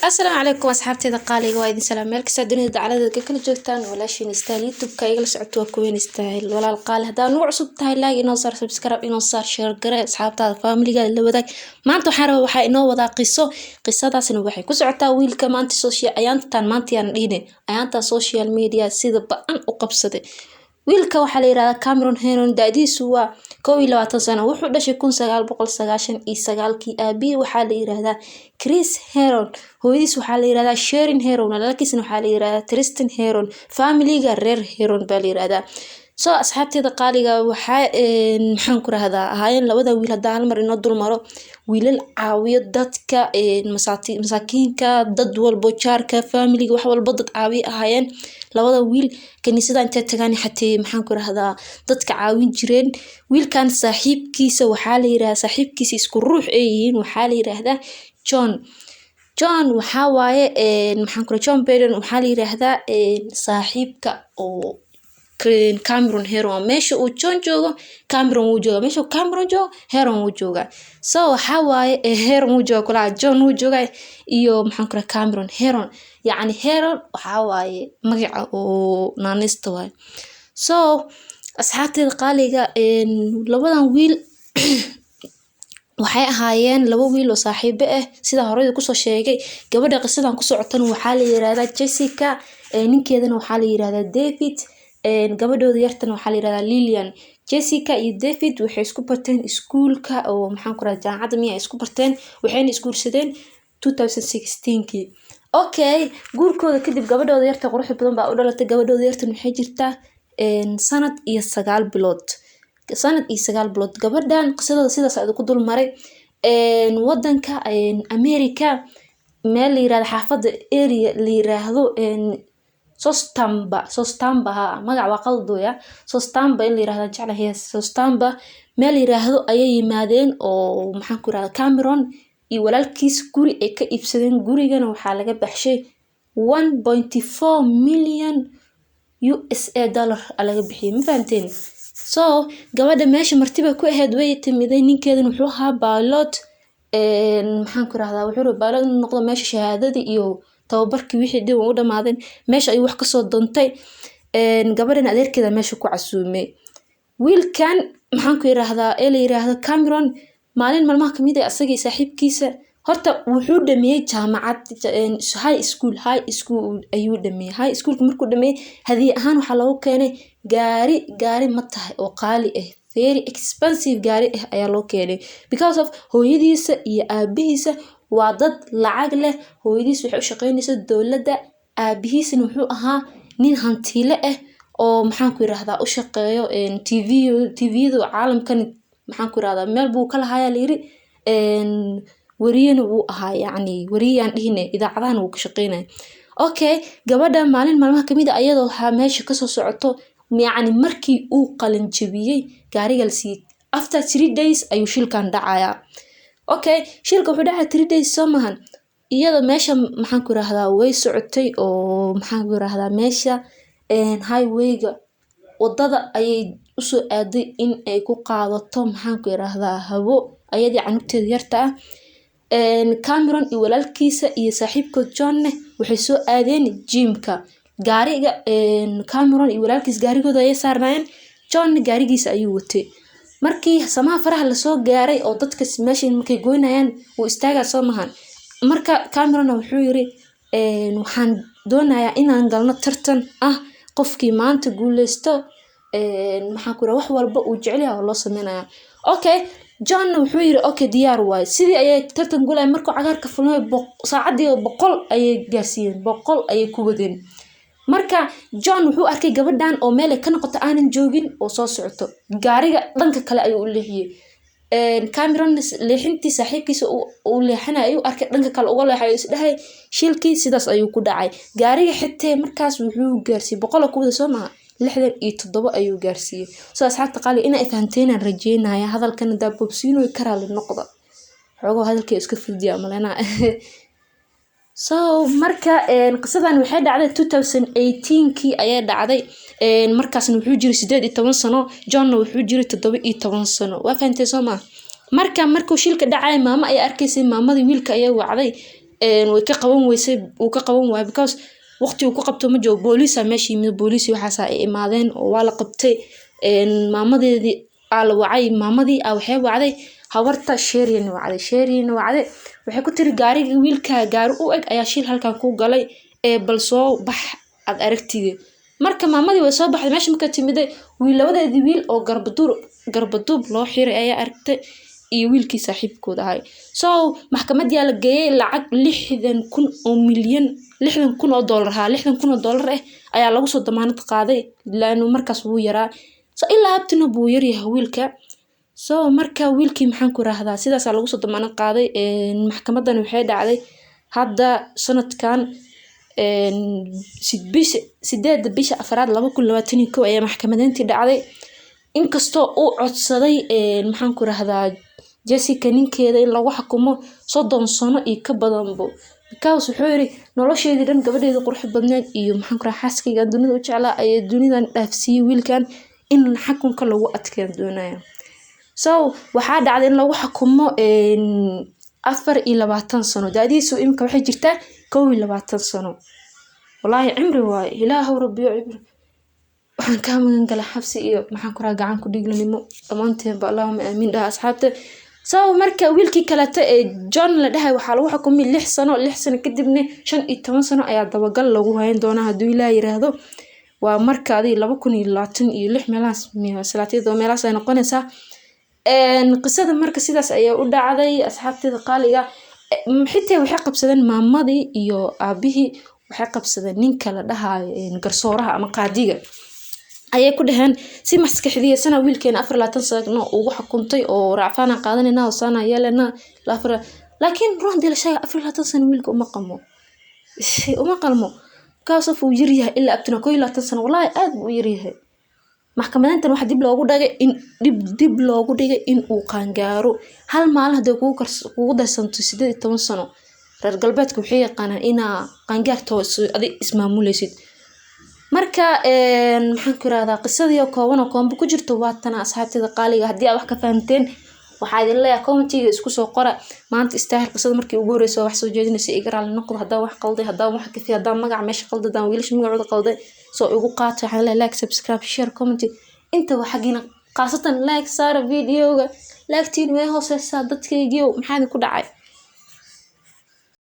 Asalaamu calaykum asxaabteyda qaaliga, waa idin salaam meel kasta dunida dacaladeeda ka kala joogtaan. Walaashiin Style YouTube-ka igala socoto waa Queen Style. Walaal qaali, haddaa nugu cusub tahay, like inoo saar, subscribe inoo saar, share garee, asxaabtaada, familigaada la wadaag. Maanta waxaan rabaa, waxaa inoo wadaa qiso. Qisadaasna waxay ku socotaa wiilka maanta social ayaantan, maanta yaan dhihine, ayaantan social media sida ba-an u qabsaday. Wiilka waxaa la yirahdaa Cameron Herron, da'diisu waa 21 sano. Wuxuu dhashay 1999-kii. Aabihii waxaa la yirahdaa Chris Herron, hooyadiis waxaa la yirahdaa Sharon Herron, walaalkiisna waxaa la yirahdaa Tristan Herron. Familiga reer Herron baa la yirahdaa. So asxaabteeda qaaliga, waxaa maxaan ku rahdaa ahaayeen labada wiil, haddaa hal mar inoo dulmaro, wiilal caawiyo dadka masaakiinka, dad walbo, jaarka, familiga, wax walbo dad caawiyo ahaayeen labada wiil. Kaniisada intay tagaan xatee, maxaan ku rahdaa, dadka caawin jireen. Wiilkan saaxiibkiisa waxaa la yirahdaa, saaxiibkiisa isku ruux ay yihiin, waxaa la yiraahdaa John. John waxaa waaye, maxaan ku John Baden waxaa la yiraahdaa saaxiibka oo Cameron Herron. Meesha uu John joogo, Cameron wuu joogaa. Meesha uu Cameron joogo, Herron wuu joogaa. So waxaa waaye Herron wuu joogaa kulaha, John wuu joogaa iyo maxaan ku rahaa Cameron Herron. Yacni Herron waxaa waaye magaca oo naanista waaye. So asxaabteeda qaaliga, labadan wiil waxay ahaayeen laba wiil oo saaxiibo ah, sida horey kusoo sheegay. Gabadha qisadan ku socotana waxaa la yirahdaa Jessica, ninkeedana waxaa la yirahdaa David, gabadhooda yartana waxaa la yirahdaa Lilian. Jessica iyo David waxay isku barteen iskuulka oo maxaan ku rahdaa jaamacadda miya isku barteen, waxayna isguursadeen 2016-kii. Okay, guurkooda kadib gabadhooda yarta quruxda badan baa u dhalatay. Gabadhooda yartan waxay jirtaa sanad iyo 9 bilood, sanad iyo 9 bilood. Gabadhan qisadooda sidaas ku dul maray. Wadanka America, meel la yirahdo, xaafada area la yiraahdo Sostamba, Sostamba, ha, magac waa qaldooya, Sostamba in la yirahdo jeclahay, Sostamba meel la yiraahdo ayay yimaadeen oo maxaan ku irahdaa Cameron iyo walaalkiis guri ay ka iibsadeen. Gurigana waxaa laga baxshay 1.4 million USA dollar laga bixiyay, ma fahanteen? So gabadha meesha martiba ku ahayd way timiday. Ninkeedan wuxuu ahaa pilot, maxaan ku irahdaa, wuxuu rabay pilot inuu noqdo. Meesha shahaadadii iyo tababarkii wixii dib u dhamaadeen, meesha ayuu wax kasoo doontay. Gabadhan adeerkeeda meesha ku casuumay. Wiilkan maxaan ku yiraahdaa ee la yiraahdo Cameron, maalin maalmaha kamid ah asagii saaxiibkiisa, horta wuxuu dhameeyey jaamacad, high school, high school ayuu dhameeyey. High schoolka markuu dhameeyey, hadiye ahaan waxaa loogu keenay gaari, gaari ma tahay oo qaali ah, very expensive gaari ah ayaa loo keenay, because of hooyadiisa iyo aabihiisa waa dad lacag leh. Hooyadiis waxay u shaqeynaysa dowladda, aabihiisana wuxuu ahaa nin hantiile ah oo maxaan ku yirahdaa u shaqeeyo TV, TV-yada caalamkan, maxaan ku yirahdaa, meel buu ka lahaaya layiri. Wariyana wuu ahaa, yacni wariyaan dhihine, idaacadahana wuu ka shaqeynaya. Okay, gabadha maalin maalmaha kamid ah ayadoo waxaa meesha kasoo socoto, yacni markii uu qalin jabiyey gaariga la siiyey, after 3 days ayuu shilkan dhacayaa. Okay, shilka wuxuu dhacaya 3 days soo mahan. Iyada meesha maxaan ku yirahdaa way socotay oo maxaan ku yirahdaa meesha highwayga, wadada ayay usoo aaday in ay ku qaadato, maxaan ku yirahdaa, hawo, ayadii canugteeda yarta ah. Cameron iyo walaalkiisa iyo saaxiibkood Johnne waxay soo aadeen gymka. Gaariga Cameron iyo walaalkiis gaarigooda ayay saarnaayeen, Johnna gaarigiisa ayuu watay. Markii samaha faraha lasoo gaaray oo dadka meesha markay goynayaan wuu istaagaa soo mahan. Marka Cameron wuxuu yiri, "Waxaan doonayaa inaan galno tartan ah, qofkii maanta guuleysto, maxaan ku wax walba uu jecel yahay oo loo sameynaya." Okay, John wuxuu yiri, "Okay, diyaar waaye." Sidii ayay tartan gulayeen. Markuu cagaarka fulmay, saacadii 100 ayay gaarsiiyeen, 100 ayay ku wadeen. Marka John wuxuu arkay gabadhan oo meel ay ka noqoto aanan joogin oo soo socoto. Gaariga dhanka kale ayuu u leexiyey. Cameron leexintii saaxiibkiisa uu leexanay ayuu arkay, dhanka kale uga leexay, isdhahay. Shilkii sidaas ayuu ku dhacay. Gaariga xitee markaas wuxuu gaarsiiyey 100 ku wada soo maha, 67 ayuu gaarsiiyey. So asxaabta qaali, inay fahamteenaan rajeynaya. Hadalkan hadaa bobsiinoy karaali noqda, xoogoo hadalkay iska fudiya malena. So marka qisadan waxay dhacday 2018-kii ayay dhacday. Markaasna wuxuu jiray 18 sano, Johnna wuxuu jiray 17 sano. Waa fahantay soo maa? Marka markuu shilka dhacay, maamo ayaa arkaysay. Maamadii wiilka ayaa wacday. Way ka qaban weysay, wuu ka qaban waayay because waqti uu ku qabto ma joogo. Booliisa meesha yimid, booliis waxaas ay imaadeen oo waa la qabtay. Maamadeedii aa la wacay, maamadii aa waxay wacday habarta Sherien wacday. Sherien wacday, waxay ku tiri: "Gaarigii wiilka gaari u eg ayaa shil halkan ku galay ee bal soo bax aad aragtide." Marka maamadii way soo baxday. Meesha marka timiday, wiil labadeedii wiil oo garbaduur garbaduub loo xiray ayaa aragtay iyo wiilkii saaxiibkooda ahay. So maxkamad yaa la geeyay. Lacag 60,000 oo milyan, 60,000 oo dollar haa, 60,000 oo dollar ayaa lagu soo damaanad qaaday, laanu markaas wuu yaraa. So ilaa habtina buu yaryahay wiilka. So marka wiilkii, maxaan ku rahdaa, sidaasaa lagu soo damaanad qaaday. Maxkamadan waxay dhacday hadda sanadkan bisha 8-da bisha afraad 2021 ayaa maxkamadeyntii dhacday, inkastoo uu codsaday, maxaan ku rahdaa, Jessica ninkeeda in lagu xukumo 30 sano iyo ka badanbo, because wuxuu yiri: "Nolosheedii dhan, gabadheedii qurux badneed iyo, maxaan ku rahaa, xaaskayga dunida u jeclaa ayaa dunidan dhaafsiiyey wiilkan, in xukunka lagu adkeyn doonaya." So waxaa dhacday in lagu xukumo 24 sano. Da'diisu imika waxay jirtaa 21 sano. Wallaahi cimri waaye. Ilaahow rabbiyo cimri waxaan kaa magan galay xabsi iyo, maxaan ku rahaa, gacan ku dhiiglanimo dhammaanteenba. Allahuma aamiin dhaha, asxaabta. So marka wiilkii kaleeto ee John la dhahay waxaa lagu xukumay 6 sano. 6 sano kadibna 15 sano ayaa dabagal lagu hayn doonaa, hadduu Ilaah yiraahdo. Waa marka adiga 2026 meelahaas, salaatiyada meelahaas ay noqonaysaa. Qisada marka sidaas ayaa u dhacday, asxaabteeda qaaliga. Xitaa waxay qabsadeen maamadii iyo aabihii, waxay qabsadeen ninka la dhahayo garsooraha ama qaadiga ayay ku dhaheen: "Si maskaxdiyasana wiilkeena 24 sano ugu xukuntay oo racfaana qaadanayna oo saana yeelana." Laakiin runtii la sheegay, 24 sano wiilka uma qalmo, uma qalmo, because of uu yaryahay ilaa abtina, 21 sano. Wallaahi aad buu u yaryahay. Maxkamadeyntan waxaa dib loogu dhigay in dib loogu dhigay in uu qaangaaro. Hal maalin hadday kugu darsanto 18 sano, reer galbeedka waxay yaqaanaan inaa qaangaarto, adig ismaamuleysid. Marka, maxaan ku irahdaa, qisadii oo kooban oo koombo ku jirto waa tana, asxaabteeda qaaliga. Haddii aad wax ka fahamteen, waxaa idin leeyahay commentiga isku soo qora. Maanta istaahil qisada markii ugu horeysa wax soo jeedinaysa, iga raali noqdo haddaan wax qalday, haddaan wax kafiy, haddaan magaca meesha qalday, haddaan wiilasha magacooda qalday. Soo igu qaata. Waxaan leeyahay like, subscribe, share, comment, inta waa xaggiina. Khaasatan like saara videoga, like-tiin way hooseysaa. Dadkaygiiow, maxaa idin ku dhacay?